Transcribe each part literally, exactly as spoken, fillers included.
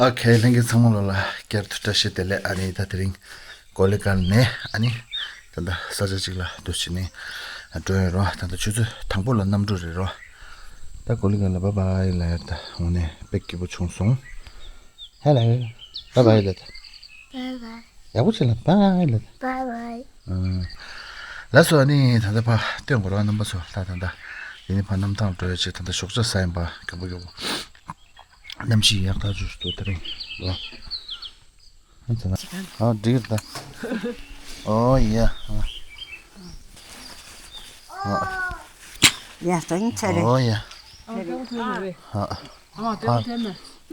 ཨོ་ཁེ། ལྷན་རྒྱས་ཚང་མ་ལོ་ལ་བསྐྱར་དུ་བཀྲ་ཤིས་བདེ་ལེགས། ཨ་ནི་ད་དེ་རིང་ཀོ་ལི་གྷལ་ནས་ཨ་ནི་ད་ལྟ་ས་ཆ་གཅིག་ལ་འདུག་བྱས་ནས་འགྲོ་ཡོད་རོ། ད་ལྟ་ཆུ་ཚོད་དང་པོ་ལ་གནམ་གྲུ་རེད་རོ། ད་ཀོ་ལི་གྷལ་ལ་བཱའི་བཱའི་ལབ་ཡ། ད་དངོས་གནས་དཔེ་སྐྱིད་པོ་བྱུང་སོང་། ཧེ་ལོ། བཱའི་བཱའི་ལབ་ད། བཱའི་བཱའི། ཡག་པོ་བྱས་ལ་བཱའི་ལབ་ད། བཱའི་བཱའི། ཨ། ལགས་སོ། ཨ་ནི་ད་ལྟ་ཕར་སྟོན་དགོས་རོགས། རྣམ་པ་ཚོ་ད་ད་ད་འདི་ནས་ཕར་གནམ་ཐང་འགྲོ་ཡ་ཅིག་ད་ལྟ་ཞོགས་ཇ་ཟ་ཡིན་པ། མགྱོགས་པོ་མགྱོགས་པོ། གནམ་གཤིས་ཡག་ཐག་ཆོད་འདུག་དེ་རིང་ལ། ཨ་འགྲིག་ད། ཨོ་ཡ། ཨ། ཡ་ད་ཡིན་ཚེ་རིང་། ཨོ་ཡ། ཨ། ཨ།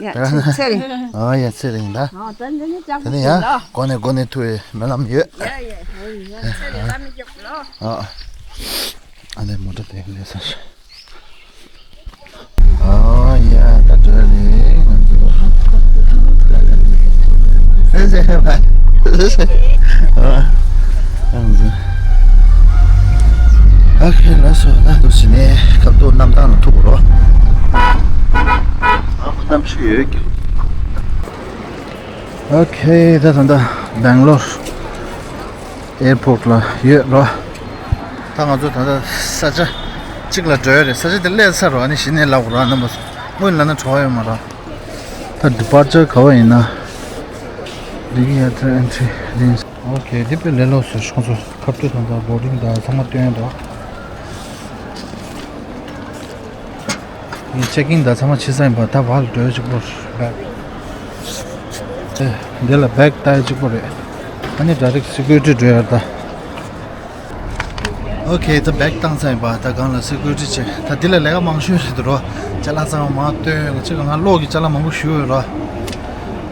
ཡ་ཚེ་རིང་། ཨོ་ཡ་ཚེ་རིང་ད། ཨ་ད་འདི་ནི་ལྕགས་དེ་ནི་ཡ་སྒོ་ནས་སྒོ་ནས་ཐུག་པའི་སྨོན་ལམ་ཡོད། ཡ་ཡ་ཡ་ཚེ་རིང་ལ་མི་རྒྱོབ་ལོ། ཨ། ཨ་ནི་མོ་ཊ་དེ་ལས་ས། ཨོ་ཡ་ད་འགྲོ་རེད་ང་ཚོ། ཨ་ཨ་ཁེ། ལགས་སོ། ད་འདུག་བྱས་ནས་ཁ་ཐུག་གནམ་ཐང་ལ་ཐུག་རོགས། ཨ་ཁོ་གནམ་གཤིས་ཡོད་ཀྱི། ཨོ་ཁེ། ད་ད་ད་སྦེང་ལོར་ཨེར་པོར་ཊི་ལ་ཡོད་རོ། ད་ང་ཚོ་ད་ལྟ་ས་ཆ་གཅིག་ལ་འགྲོ་ཡ་རེད། ས་ཆ་དེ་སླེབས་ཚར་རོ། ཨ་ནི་གཞི་ནས་ལབ་དགོས་རོ། རྣམ་པ་ཚོ་སྔོན་ལ་ན་གྲོགས་ཡོད་མ་རོ། ད་ཌི་པར་ཅར་ག་བ་ཡིན་ན། འདི་གི་ཡ་ད་ཨེན་ཊི་རི་རིང་། ཨོ་ཁེ། འདི་དཔེ་ལས་སླ་སོ། ཁོང་ཚོ་ཁ་ཐུག་དང་ད་བོར་ཌིང་དང་ཚང་མ་སྟོན་ཡ་འདུག་ངས་ཅེག་ཨིན་དང་ཚང་མ་བྱས་ཚར་ཡིན་པ། ད་བར་ལ་འགྲོ་ཡ་གཅིག་པོ་རེད། ཨེ། འདི་ལ་བེག་ལྟ་ཡ་གཅིག་པོ་རེད། ཨ་ནི་ཌའི་རེག་སི་ཀུ་རི་ཊི་འགྲོ་ཡ་རེད་ད། ཨོ་ཁེ། ད་བེག་བཏང་ཚར་ཡིན་པ། ད་སྒང་ལ་སི་ཀུ་རི་ཊི་ཅེག་ད་འདི་ལ་ལས་ཀ་མང་ཤོས་རེད་འདུག་རོ། ཅ་ལག་ཚང་མ་མར་སྟོན། ང་ཅིག་ང་གློག་གི་ཅ་ལག་མང་པོ་ཞིག་ཡོད་རོ།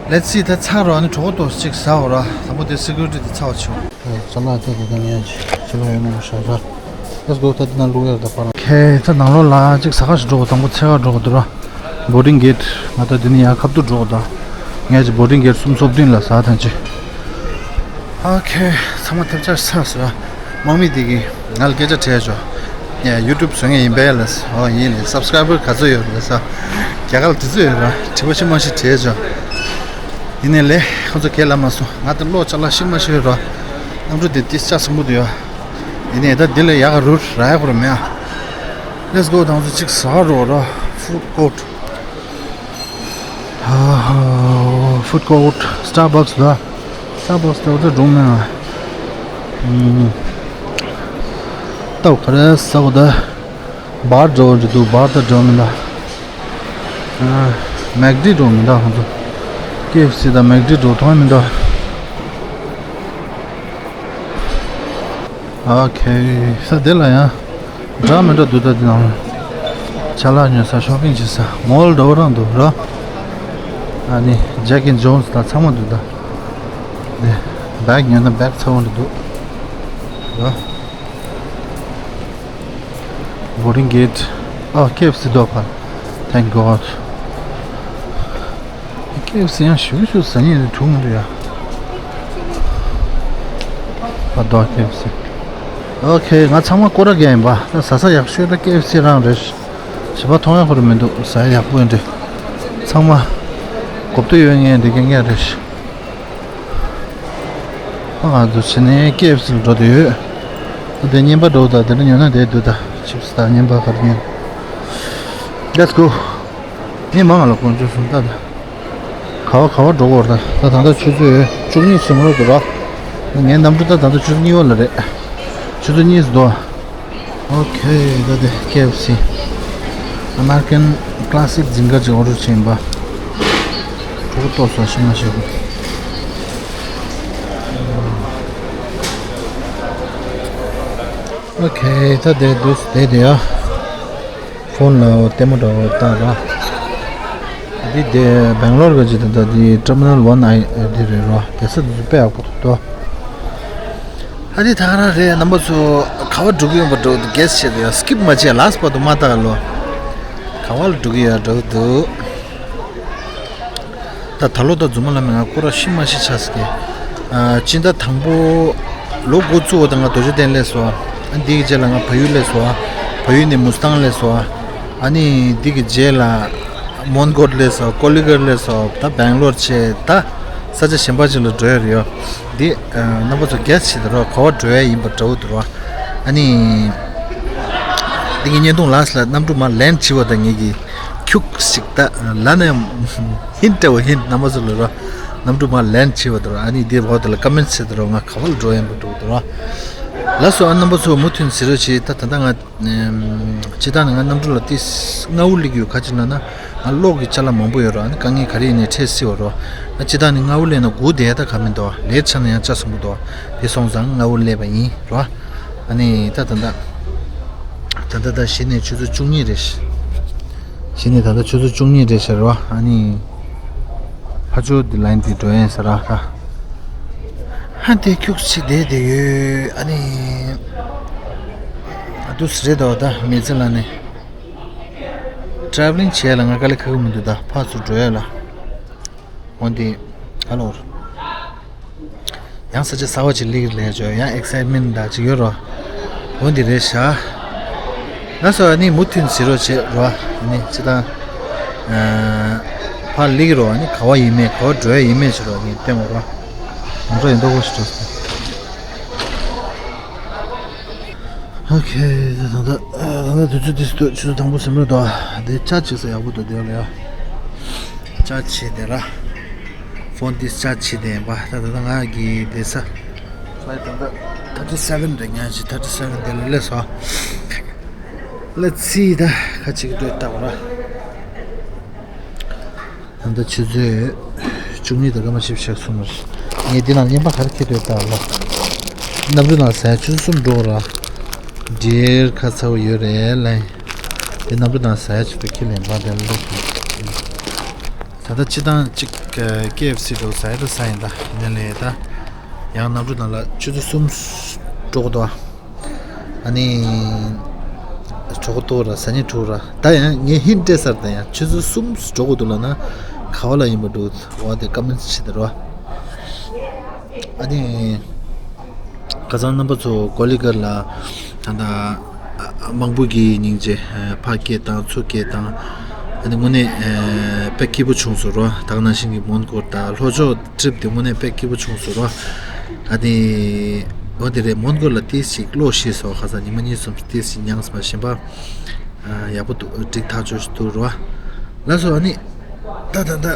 ལེཊ་སི། ད་ཚར་རོ། ཨ་ནི་གྲོགས་པོ་དོ་ཅིག་ཟ་འོ་རོ། དང་པོ་དེ་སི་ཀུ་རི་ཊི་དེ་ཚར་བ་བྱེད་འོ། ཅ་ལག་ད་ད་ད་ངས་ཅ་ལག་ཡོད་ནོ་ཤ་ཤ། Let's go. ད་འདི་ནང་བླུག་ཡ་ད་པར། ཨོ་ཁེ། ད་ནང་ལོགས་ལ་ཅིག་ཟ་ཁ་ཞིག་འགྲོ་དགོས། དང་པོ་འཚོལ་ག་འགྲོ་དགོས་འདུག་ར། བོར་ཌིང་གེ་ཊི། ང་ད་འདི་ནས་ཡར་ཁ་ཐུག་འགྲོ་དགོས་ད། ངས་ཅིག་བོར་ཌིང་གེ་ཊི་སུམ་ཅུ་སོ་བདུན་ལ་ཟ་ཐང་ཅིག་ཨོ་ཁེ། ཚང་མ་ཐེབས་ཆག་ཚར་སོང་ར། དམག་མི་དེ་གིས་ང་ལ་སྐད་ཆ་དྲིས་བྱུང་། ཡ་ཡུ་ཊུབ་བཟོ་མཁན་ཡིན་པས་ལབ་སོང་། ཨོ་ཡིན་ལབ། སབ་སི་ཀ་རའི་བར་ག་ཚོད་ཡོད་ལབ་སོང་། རྒྱ་གར་ལ་དེ་ཚོད་ཡོད་ར། དྲི་བ་ཤི་མ་ཤི་དྲིས་བྱུང་། ཡིན་ནའི་ལས་ཁོ་ཚོ་གས་ལབ་མ་སོང་། ང་ད་གློག་ཅ་ལག་ཤི་མ་ཤི་ཡོད་ར། གནམ་གྲུ་དེ་ཏིས་ཅག་སྲིན་པོ་དེ་ཡོད། ཡིན་ནའི་ད་འདི་ལ་ཡག་ག་རུ་རག་ཡག་པོ་ར་མེད་ཨ། Let's go. ད་ང་ཚོ་ཅིག་ཟ་རོགས་ར། ཕུཌ་ཀོརཊ། ཧ་ཧ། ཕུཌ་ཀོརཊ། སི་ཊར་བྷག་སི་ལ། སི་ཊར་བྷག་སི་ད་འོ་ད་འགྲོ་མེད་ཨ། ཨུམ། ད་ག་རེ་ཟ་དགོས་ད། བར་འགྲོ་འདྲ་འདུག་བར་ད་འགྲོ་མི་འདུག་ཨ། མེག་ཌི་འགྲོ་མི་འདུག་ཁོང་ཚོ། ཀེ་ཨེཕ་སི་དང་མེག་ཌི་འགྲོ་མཐོང་མི་འདུག་ཨོ་ཁེ། ས་དེ་ལ་ཡང་འདྲ་མི་འདྲ་འདུག་ད་འདི་ནང་ལ་ཅ་ལག་ཉོ་ས། ཤོ་པིང་བྱེད་ས། མོལ་འདྲ་བོ་རང་འདུག་ར། ཨ་ནི་ཇེག་ཨེན་ཇོན་སི་དང་ཚང་མ་འདུག་ད། དེ་བེག་ཉོས་ན་བེག་ཚ་བོ་འདྲ་འདུག་ར། བོར་ཌིང་གེ་ཊི། ཨ། ཀེ་ཨེཕ་སི་འདུག་ག Thank God. ཀེ་ཨེཕ་སི་ཡང་ཞུ་ཞུ་ཟ་ཉེན་དུ་འགྲོ་ཡ། ཨ་འདུག་ཀེ་ཨེཕ་སི། ཨོ་ཁེ། ང་ཚང་མ་སྐོར་ར་རྒྱག་ཡིན་པ། ད་ཟ་ས་ཡག་ཤོས་ད་ཀེ་ཨེཕ་སི་རང་རེད། བྱིས་པ་མཐོང་ཡག་པོ་ར་མི་འདུག་ཟ་ཡ་ཡག་པོ་ཡིན་འདྲ། ཚང་མ་གོ་བརྡ་ཡོད་མཁན་འདི་རྐྱང་རྐྱང་རེད། ཨ། ང་ཚོ་ཕྱི་ནས་ཀེ་ཨེཕ་སི་ལ་འགྲོ་འདོད་ཡོད། ད་དེ་བརྙན་པར་འགྲོ་ད། དེ་འདྲ་ཉོ་ན་དེ་འདུག་ད། ཆིབ་སི་དང་བརྙན་པར་ག་རེ་ཉོ། Let's go. མི་མང་ང་ལ་དཀོན་མཆོག་གསུམ་ལྟ་ད། ག་བ་ག་བ་འགྲོ་དགོས་རེད་ད། ད་ད་ལྟ་ཆུ་ཚོད་བཅུ་གཉིས་ཟིན་འགྲོ་འདུག་ར། ངའི་གནམ་གྲུ་ད་ད་ལྟ་ཆུ་ཚོད་གཉིས་པ་ལ་རེད། ཆུ་ཚོད་གཉིས་ཟིན་འདུག་ཨོ་ཁེ། ད་དེ་ཀེ་ཨེཕ་སི་ཨ་མེ་རི་ཀན་ཀ་ལ་སིག་འཛིན་གྲྭ་ཅིག་ཨོ་ཌར་བྱས་ཡིན་པ། གྲོགས་ཏོག་ཙམ་ཤི་མ་ཤི་གོ། ཨོ་ཁེ། ད་དེ་འདུག་སེ་བསྡད་དེ་ཡ། ཕོན་ལ་ལྟད་མོ་འདྲ་བོ་ལྟ་ར། འདི་དེ་སྦེང་ལོར་ག་ཅིག་ད་ལྟ་འདི་ཊར་མི་ནལ་ཝན་ཨའི་འདི་རེད་ར། དེ་ས་འདི་ཚོ་དཔེ་ཡག་པོ་འདུག་ཨ་འདི་ད་ག་རང་རེད། རྣམ་པ་ཚོ་ག་བ་འགྲོ་གི་ཡོད་པ་འགྲོ་འདུག་གེ་སི་བྱས་ཏེ་ཡ། སི་ཀིབ་མ་བྱས། ལཱསི་པ་དུ་མ་ལྟ་ག་ལོ། ག་བ་ལ་འགྲོ་གི་ཡོད་འགྲོ་འདུག་ད་ད་ལོ་ད་རྫུན་མ་ལབ་མེད། ང་སྐོར་ར་ཤི་མ་ཤི་ཆགས་སི་ཀེ། ཨ། སྤྱི་ཟླ་དང་པོ་ལོ་འགོ་བཙུགས་པ་དང་ང་རྡོ་རྗེ་གདན་སླེབས་སོང་། ཨ་འདི་གི་རྗེས་ལ་ང་བལ་ཡུལ་སླེབས་སོང་། བལ་ཡུལ་ནས་མུ་སི་ཐང་སླེབས་སོང་། ཨ་ནི་འདི་གི་རྗེས་ལ་ མོན་གྷོ་སླེབས་སོང་། ཀོ་ལི་གྷལ་སླེབས་སོང་། ད་སྦེང་ལོར་བྱས། ད་ས་ཆ་གཞན་པ་ཅིག་ལ་འགྲོ་ཡ་རེད་ཡོ། འདི་རྣམ་པ་ཚོ་ག་རེ་བྱེད་དེ་རོ། ག་པར་འགྲོ་ཡ་ཡིན་པ་འདྲ་བོ་འདུག་རོ། ཨ་ནི། འདི་གི་བརྙན་ཐུང་ལ་སླ་གནམ་གྲུ་མར་ལེན་བྱས་པ་དང་ངེད་ཀྱི་ཁྱུག་ཞིག་ད་ལ་ནས་ཧིན་ཏྲ་བོ་ཧིན་རྣམ་པ་ཚོ་ལ་རོ། གནམ་གྲུ་མར་ལེན་བྱས་པ་དང་རོ། ཨ་ནི་འདི་འོག་དེ་ལ་ཀོ་མེན་ཊི་བྱེད་དེ་རོ། ང་ག་པར་འགྲོ་ཡ་ཡིན་པ་འདྲ་བོ་འདུག་རོ། ལགས་སོ། ཨ་རྣམ་པ་ཚོ་མུ་མཐུད་གཟིགས་རོགས་བྱེད། ད་ད་ལྟ་ང་སྤྱིར་བཏང་ནས་ང་གནམ་གྲུ་ལ་ཏིས་སྔ་བོ་སླེབས་ཀྱི་ཡོད། ག་ཅི་ལབ་ན་ང་གློག་གི་ཅ་ལག་མང་པོ་ཡོད་རོ། ཨ་ནི་དཀའ་ངལ་ག་རེ་ཡིན་ནའི་འཕྲད་སྲིད་པ་རོ། ང་སྤྱིར་བཏང་ནས་སྔ་བོ་སླེབས་ན་སྒུག་བསྡད་ཡ་ད་ག་མི་འདུག་པ། ལེཊ་ཆགས་ན་ཡང་ཆ་ཚང་པོ་འདུག་པ། དེ་སོང་ཙང་སྔ་བོ་སླེབས་པ་ཡིན་རོ། ཨ་ནི་ད་ད་ད་ད་ད་ད་གཞི་ནས་ཆུ་ཚོད་བཅུ་གཉིས་རེད། གཞི་ནས་ད་ལྟ་ཆུ་ཚོད་བཅུ་གཉིས་རེད་ཤག་རོ། ཨ་ནི་ཕར་ཕྱོགས་འདི་ལ་ཡིན་འདི་འགྲོ་ཡིན་ཟེར་ར་ད། ཧ་དེ་ཁྱུག་ཅིག་བསྡད་བསྡད་ཡོད། ཨ་ནི་ཨ་དུས་རེད་དོ། ད་མི་ཚེ་ལ་ནི་ཊ་རེ་ཝ་ལིང་བྱས་ལ་ང་དཀའ་ལས་ཁག་གི་མི་འདུག་ད་ཕར་ཚུར་འགྲོ་ཡ་ལ། འོན་ཏེ་ཧ་ལོ། ཡང་ས་ཆ་གསར་པ་ཅིག་སླེབས་ལས་བྱོས། ཡང་ཨེག་སའིཊ་མེན་ཊི་འདྲ་ཅིག་ཡོད་རོ། འོ་འདི་རེད་ཤག། ལགས་སོ། ཨ་ནི་མུ་མཐུད་གཟིགས་རོགས་བྱེད་རོ། ཨ་ནི་སྤྱིར་བཏང་ཨ་ཕར་སླེབས་རོ། ཨ་ནི་ག་པར་ཡིན་མིན་ག་པར་འགྲོ་ཡ་ཡིན་མིན་བྱེད་རོ། ཨ་ནི་སྟོན་རོ། ང་ཚོ་ཡིན་མདོག་ཁ་པོ་ཞིག་འགྲོ་སོང་། ཨོ་ཁེ། ད་ད་ད་ད་དུས་ཚོད་འདི་སུ་ཆུ་ཚོད་དང་པོ་ཟིན་པ་རེད་དོ། འདི་ཅ་ཆས་ས་ཡག་པོ་འདུག་འདི་ལ་ཡ། ཅ་ཆས་དེ་ར། ཕོན་འདི་ཅ་ཆས་དེ་ཡིན་པ། ད་ད་ད་ང་གི་བསྡད་ས་ཕ་ལའིཊ་ད་ད་ཐར་ཊི་སེ་ཝེན་རེད། ཉག་གཅིག་ཐར་ཊི་སེ་ཝེན་དེ་ལ་སླེབས་སོང་། ལེཊ་སི། ད་ཁ་ཅིག་སྡོད་ལྟ་བ་ར། ད་ལྟ་ཆུ་ཚོད་བཅུ་གཉིས་དང་སྐར་མ་བཞི་བཅུ་ཞེ་གསུམ་རེད། ངས་འདི་ནང་བརྙན་པར་ག་རེ་འཁྱེར་འདུག་ལྟ་ལ། གནམ་གྲུ་ནང་ཟ་ཡ་ཆུ་ཚོད་གསུམ་འགྲོ་ར། ཌི་ཡར་ཁ་ཚ་བོ་ཡོད་རེད་ལན། དེ་གནམ་གྲུ་ནང་ཟ་ཡ་ཆུ་ཚོད་ཁྱེར་ལེན་པ་དེ་ལོག་ད་ལྟ་སྤྱིར་བཏང་གཅིག་ཀེ་ཨེཕ་སི་འགྲོ་ཟ་ཡ་ད་ཟ་ཡིན། ད་ཡིན་ནའི་ལས་ད་ཡང་གནམ་གྲུ་ནང་ལ་ཆུ་ཚོད་གསུམ་འགྲོ་གི་འདུག་ཨ་ནི། གྲོགས་ཏོ་ར་ས་ཉི་གྲོགས་ར། ད་ཡང་ངས་ཧིན་སྤྲད་ཚར། ད་ཡང་ཆུ་ཚོད་གསུམ་འགྲོ་དགོས་འདུག་ལབ་ན་ག་པ་ལ་ཡིན་པ་འགྲོ་བ་དེ་ཀོ་མེན་ཊི་བྱེད་དེ་རོ། ཨ་ནི། ཁ་སང་རྣམ་པ་ཚོ་ཀོ་ལི་གྷལ་ལ་ད་ལྟ་དམག་དཔུང་གི་སྙིང་རྗེ་ཕར་སྐད་བཏང་ཚུར་སྐད་བཏང་། ཨ་ནི་དངོས་གནས་དཔེ་སྐྱིད་པོ་བྱུང་སོང་རོ། ད་ག་ནང་བཞིན་གྱི་མོན་གྷོ་ད་ལྷོ་ཕྱོགས་ཊི་རིབ་དེ་དངོས་གནས་དཔེ་སྐྱིད་པོ་བྱུང་སོང་རོ། ཨ་ནི། འོ་དེ་རེད། མོན་གྷོ་ལ་ཏིས་ཞིག་གློག་ཤེས་སོང་། ཁ་སང་ཉི་མ་གཉིས་གསུམ་ཏིས་ཞིག་མྱངས་སོང་། གཞན་པ་ཡག་པོ་འདུག་འགྲིག་ཐག་ཆོད་ཞིག་འདུག་རོ། ལགས་སོ། ཨ་ནི་ད་ད་ད་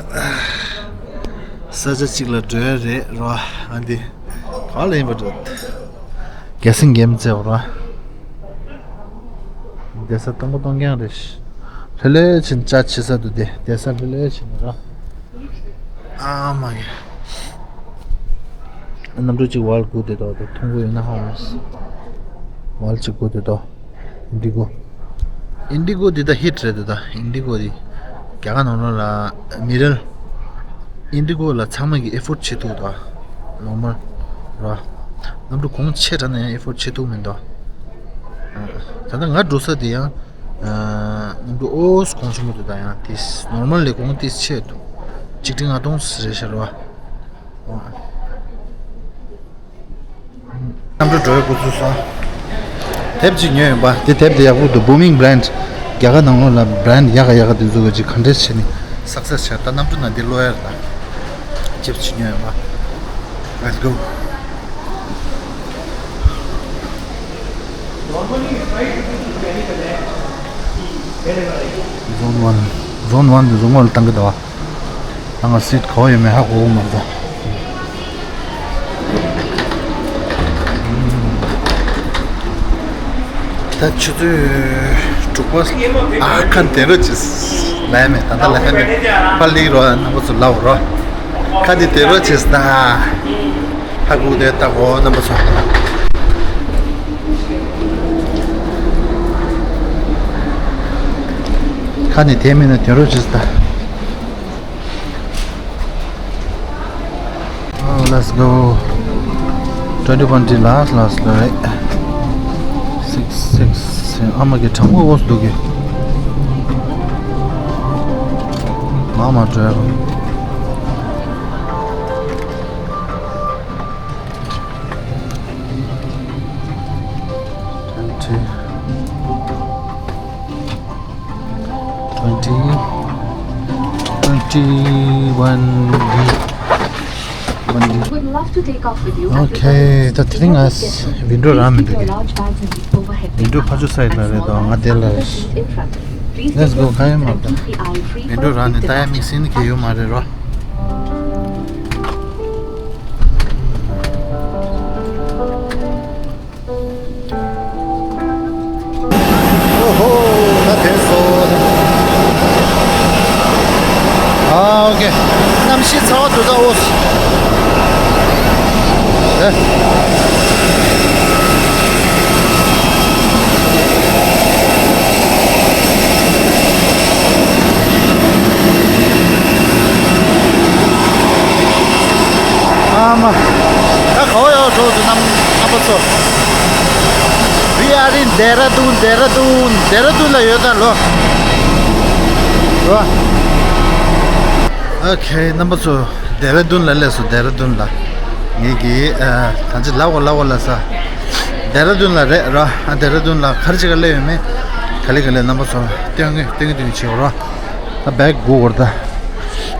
ས་ཆ་གཅིག་ལ་འགྲོ་ཡ་རེད་རོ། ཨ་འདི་ག་ལ་ཡིན་པ་འགྲོ། རྒྱལ་སེང་རྒྱལ་མོ་རྩེ་བ་རོ། བསྡད་ས་སྟོང་པ་སྟོང་རྐྱང་རེད། ལྷོད་ལྷོད་བྱས་ནས་ཅ་ཆས་ས་འདུག་སྟེ། བསྡད་ས་ལྷོད་ལྷོད་བྱས་ནས་རོ། ཨ་མ་གི། གནམ་གྲུ་གཅིག་ཝལ་སྒུག་བསྡད་འདུག་དེ་མཐོང་གི་ཡོད་ན་ཧ་མ་སི། ཝལ་གཅིག་སྒུག་བསྡད་འདུག་ཨིན་ཌི་གོ། ཨིན་ཌི་གོ་འདི་ད་ཧིཊ་རེད་འདུག་ད་ཨིན་ཌི་གོ་འདི་རྒྱ་གར་ནང་ལོགས་ལ་མི་རེལ། ཨིན་ཌི་གོ་ལ་ཚང་མ་གིས་ཨེ་ཕོརཌ་བྱེད་ཐུབ་འདུག་ནོར་མལ་ར། གནམ་གྲུ་གོང་ཆེ་དྲགས་ན་ཡང་ཨེ་ཕོརཌ་བྱེད་ཐུབ་མི་འདུག་ད་ལྟ་ང་འགྲོ་ས་དེ་ཡང་། ཨ། གནམ་གྲུ་ཨོ་གོང་ཆེན་པོ་དེ་དང་ཡང་ཏིས་ནོར་མལ་ལས་གོང་ཏིས་ཆེ་འདུག་གཅིག་ཁྲི་ལྔ་སྟོང་རེད་ཤག་རོ། གནམ་གྲུ་འགྲོ་བའི་སྐུ་ཚུལ་སོང་། དེབ་ཅིག་ཉོས་ཡོད་པ། དེ་དེབ་དེ་ཡག་པོ་འདུག Booming Brand། རྒྱ་གར་ནང་ལོགས་ལ་བྷི་རེནཌ་ཡག་ག་ཡག་ག་དེ་ཚོ་གི་ཅིག་ག་འདྲས་བྱས་ནས་སག་སེ་སི་བྱས། ད་གནམ་གྲུ་ནང་འདི་ཀློག་ཡ་རེད་ད། ཅིབ་ཅིག་ཉོས་ཡོད་པ། Let's go. Zone one. Zone one དེ་Zone one ལ་བཏང་གི་འདུག་བ། ད་ང་སིཊ་ག་པར་ཡོད་མེད་ཧ་གོ་གི་མ་རེད་ད། ད་ཆུ་ཚོད་དྲུག་པ། ཨ་ཁ་དེ་རོ་ཅིས་ལ་ཡ་མེད། ད་ད་ལ་ཡ་མེད། ཕར་སླེབས་རོགས། རྣམ་པ་ཚོ་ལབ་རོགས། ཁ་འདི་དེ་རོ་ཅིས་ད། ཧ་གོ་དེ་ལྟ་གོ་རྣམ་པ་ཚོ། ཁ་ནི་དེ་མིན་ན་དེ་རོ་ཅིས་ད། Oh, let's go. Twenty twenty last, last, right? Six, six. ཨ་མ་གི་གྲང་མོ་འོག་འདུག་གི། མ་མ་འགྲོ་ཡ་རུང་། Twenty. Twenty. Would love to take off with you, but okay, ད་དེ་རིང་ང་ཝིན་ཌོ་རང་མི་འདུག་གི། ཝིན་ཌོ་ཕར་ཚུར་སའིཌ་ལ་རེད་དོ། ང་དེ་ལ་རེད། Let's go. ག་ཡོད་མ་རེད། ཝིན་ཌོ་རང་ནས་ལྟ་ཡ་དམིགས་བསལ་ནི་གལ་ཡོད་མ་རེད་རོ། ཨོ་ཧོ། ད་དེ་སོ། ཨ། ཨོ་ཀེ། གནམ་གཤིས་ཚ་བ་འདུག་ད། ཨོ། ཨེ། ཨ་མ། ད་ག་བ་ཡོད་འགྲོ་འདུག་རྣམ་རྣམ་པ་ཚོ། We are in Dehradun, Dehradun, Dehradun ལ་ཡོད་ད་ལོ། རོ། ཨོ་ཁེ། རྣམ་པ་ཚོ། ལྡེ་ར་ལྡུན་ལ་སླེབས་སོང་། ལྡེ་ར་ལྡུན་ལ། ངེད་ཀྱིས་ཨ་ད་ཅི་ལབ་གོ་ལབ་གོ་ལ་ས། ལྡེ་ར་ལྡུན་ལ་རེད་ར། ཨ་ལྡེ་ར་ལྡུན་ལ་ག་རེ་བྱེད་ག་སླེབས་ཡོད་མེད། ག་ལེ་ག་ལེ་རྣམ་པ་ཚོ་སྟོན་གི་སྟོན་གི་སྟོན་གི་བྱེད་གོ་ར། ད་བེག་སྒུག་གོ་ར་ད།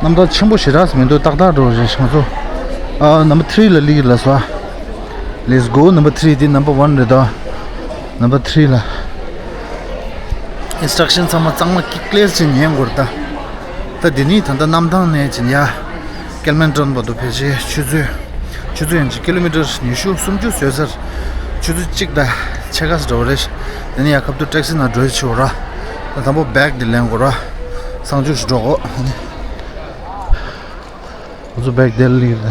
རྣམ་ཐར་ཆེན་པོ་ཞེ་དྲག་མི་འདུག་ཏག་ཏག་འགྲོ་རེད་ང་ཚོ། ཨ་number three ལ་སླེབས་ལ་སོ། Let's go number three དེ་number one རེད་ད། Number three ལ། Instruction ཚང་མ་གཙང་མ་ཀི་ཀླེར་ཅིག་ཉན་དགོས་རེད་ད། ད་འདི་ནི་ད་ལྟ་གནམ་ཐང་ནས་ཅིག་ཡ། ཀལ་མན་ཏོན་བར་དུ་ཕལ་ཆེར་ཆུ་ཚོད། ཆུ་ཚོད་ཡན་ཆད་ཀི་ལོ་མི་ཊར་ཉི་ཤུ་སུམ་ཅུ་ཟོས་ཚར། ཆུ་ཚོད་གཅིག་དང་ཕྱེད་ཀ་ཙམ་འགྲོ་བ་རེད། དེ་ནས་ཡ་ཁབ་ཏུ་ཊེག་སི་ནང་འགྲོ་ཡི་ཆེ་བ་ར། ད་དང་པོ་བེག་འདི་ལེན་དགོས་ར། གསང་སྤྱོད་ཞིག་འགྲོ་དགོས། ང་ཚོ་བེག་དེ་ལ་ལིར་ད།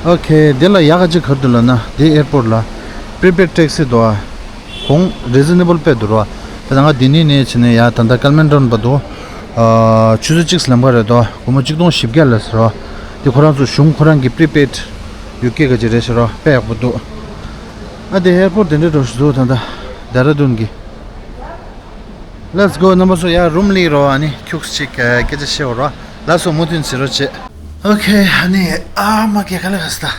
ཨོ་ཁེ། དེ་ལ་ཡག་ག་ཅིག་ག་རེ་འདུག་ལབ་ན། དེ་ཨེར་པོར་ལ་པི་རི་པེཌ་ཊེག་སི་འདུག་ཨ། གོང་རི་ཛི་ནེ་བལ་དཔེ་འདུག་ར། ད་ང་འདི་ནས་ནས་ཕྱིན་ནས་ཡ་ད་ལྟ་ཀལ་མན་ཏོན་བར་དུ། ཨ། ཆུ་ཚོད་གཅིག་ལམ་ཁ་རེད་དོ། སྒོར་མོ་གཅིག་སྟོང་བཞི་བརྒྱ་ལ་ཟེར་རོ། དེ་ཁོ་རང་ཚོ་གཞུང་ཁོ་རང་གི་པི་རི་པེཌ་ཡུ་ཀེ་ག་ཅིག་རེད་ཟེར་རོ། དཔེ་ཡག་པོ་འདུག་ཨ་དེ་ཨེར་པོར་དེ་འདྲ་འགྲོ་ཞིག་འདུག་ད་ལྟ་ལྡེ་ར་ལྡུན་གི། Let's go རྣམ་པ་ཚོ། ཡ་རུམ་ལི་རོ། ཨ་ནི་ཁྱུག་ཅིག་སྐད་ཆ་བཤད་རོ། ལགས་སོ། མུ་མཐུད་བྱེད་རོགས་བྱེད། ཨོ་ཁེ། ཨ་ནི་ཨ་མ་གེ་ག་ལེ་ག་སི་ད།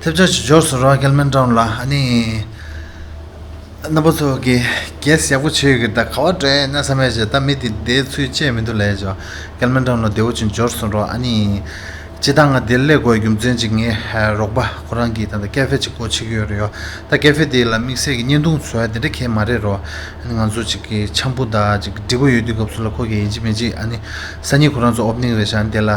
ཐེབས་ཆག་ཅིག་འབྱོར་སོང་རོ་ཀལ་མན་ཏོན་ལ། ཨ་ནི་རྣམ་པ་ཚོ་གི་གེ་སི་ཡག་པོ་བྱེད་ཡོད་གི། ད་ག་བ་འགྲོ་ཡིན་ན་བསམ་ཡས་བྱས། ད་མི་དེ་བསྡད་ཚུལ་བཅད་མི་འདུག་ལས་ཅོ། ཀལ་མན་ཏོན་ལ་བདེ་བོ་ཅིག་འབྱོར་སོང་རོ། ཨ་ནི། སྤྱིར་བཏང་ང་འདིར་སླེབས་དགོས་རྒྱུ་མཚན་གཅིག་ངའི་རོགས་པ་ཁོ་རང་གིས་ད་ལྟ་ཀེ་ཧྥེ་གཅིག་སྒོ་ཕྱེ་གི་ཡོད་རེད་ཡོ། ད་ཀེ་ཧྥེ་དེ་ལ་དམིགས་བསལ་གྱི་བརྙན་ཐུང་བཟོ་ཡ་དེ་འདྲ་གང་ཡང་མ་རེད་རོ། ཨ་ནི་ང་ཚོ་གཅིག་གི་འཆམ་པོ་དང་གཅིག་འགྲིག་པོ་ཡོད་དུས་སྐབས་སུ་ལ་ཁོ་གིས་ཡིན་གཅིག་མིན་གཅིག་ཨ་ནི་སང་ཉིན་ཁོ་རང་ཚོ་ཨོ་པ་ནིང་རེད་ཤག་ཨ་ནི་དེ་ལ་ཨ་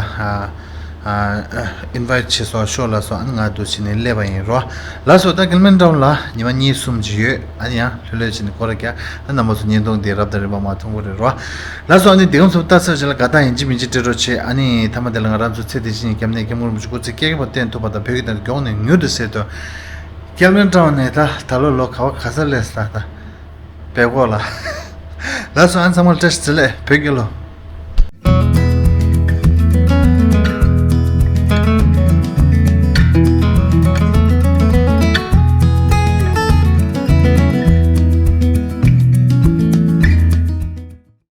ཨ་ཨ་ཨིན་ཝའི་ཊི་བྱས་སོ་ཤོ་ལ་སོ། ཨ་ནི་ང་འདུག་བྱས་ནས་སླེབས་པ་ཡིན་རོ། ལགས་སོ། ད་ཀལ་མན་ཏོན་ལ་ཉི་མ་གཉིས་གསུམ་ཅིག་ཡོད། ཨ་ནི་ཡང་ལྷོད་ལྷོད་བྱས་ནས་སྐོར་ར་རྒྱག་ཨ་རྣམ་པ་ཚོ་བརྙན་ཐུང་འདི་རབ་དང་རིམ་པ་མར་མཐོང་གི་རེད་རོ། ལགས་སོ། ཨ་ནི་འདི་གམ་ཚོ་ལྟ་ཚར་རྗེས་ལ་དགའ་རྟགས་ཡིན་གཅིག་མིན་གཅིག་སྤྲད་རོགས་བྱེད། ཨ་ནི་མཐའ་མ་དེ་ལ་ང་རང་ཚོ་ཚེ་འདི་ཕྱི་གཉིས་སྐྱབས་གནས་སྐྱབས་མགོན་རིན་པོ་ཆེ་སྐུ་ཚེ་བསྐལ་བརྒྱར་བརྟན་ཐུབ་པ་དང་བོད་ཀྱི་དོན་དུ་མགྱོགས་ནས་མྱུར་དུ་གསལ་དོན། ཀལ་མན་ཏོན་ནས་ད་ད་ལོ་ལོ་ག་བ་ག་ས་སླེབས་ས་ད་བལ་ཀོ་ལ། ལགས་སོ། ཨ་ནི་ཚང་མ་ལ་བཀྲ་ཤིས་བདེ་ལེགས། བོད་རྒྱལ་ལོ།